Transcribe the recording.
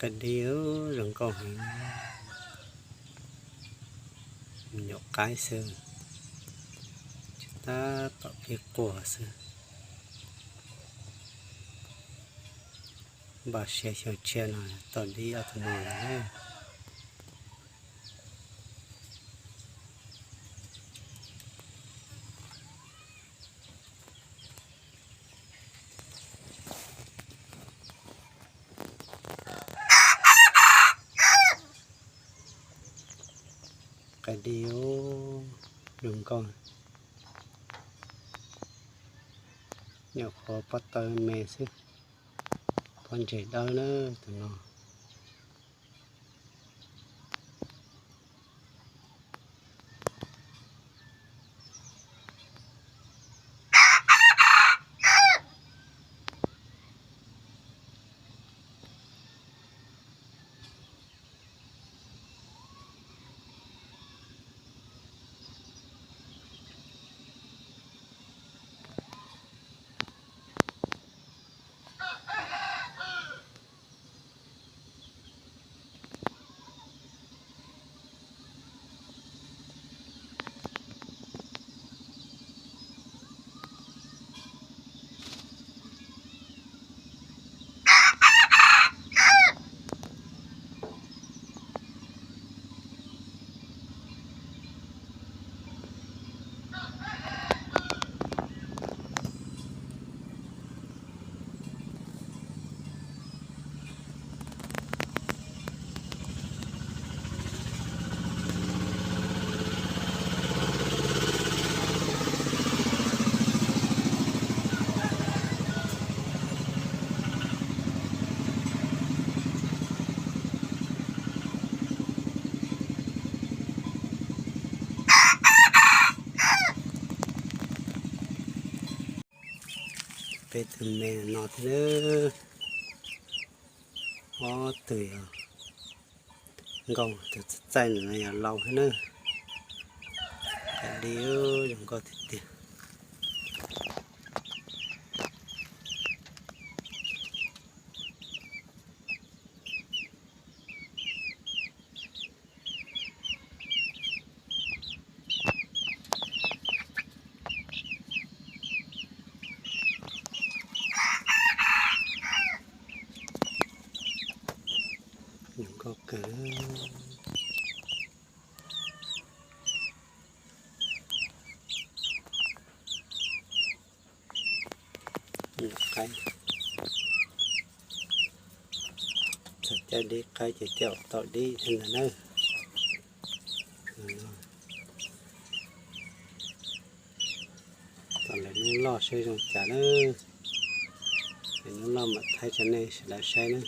Qab dib zoo nkauj heev, nyuam qaib xwb, tsis tab tom pib quaj xwb. Npaj siab xyoo tshiab no tom dib ob tug no lawm. Qab dib zoo nkauj, nyuam qhuav pob taw me xwb, pob ntseg dawb na tus no. Peb tus me no thiab na, ob tug yog nkauj, tus txaij txaij no yog laus thiab na. Qab dib zoo nkauj tiag tiag. Zoo nkauj kawg. Nyuam qaib, txog caij dib qaib ces coj tom dib thiab ntag na. Tom lawv hnub loj saib zoo cas na. Lawv hnub loj mam thaij rau nej sawv daws saib na.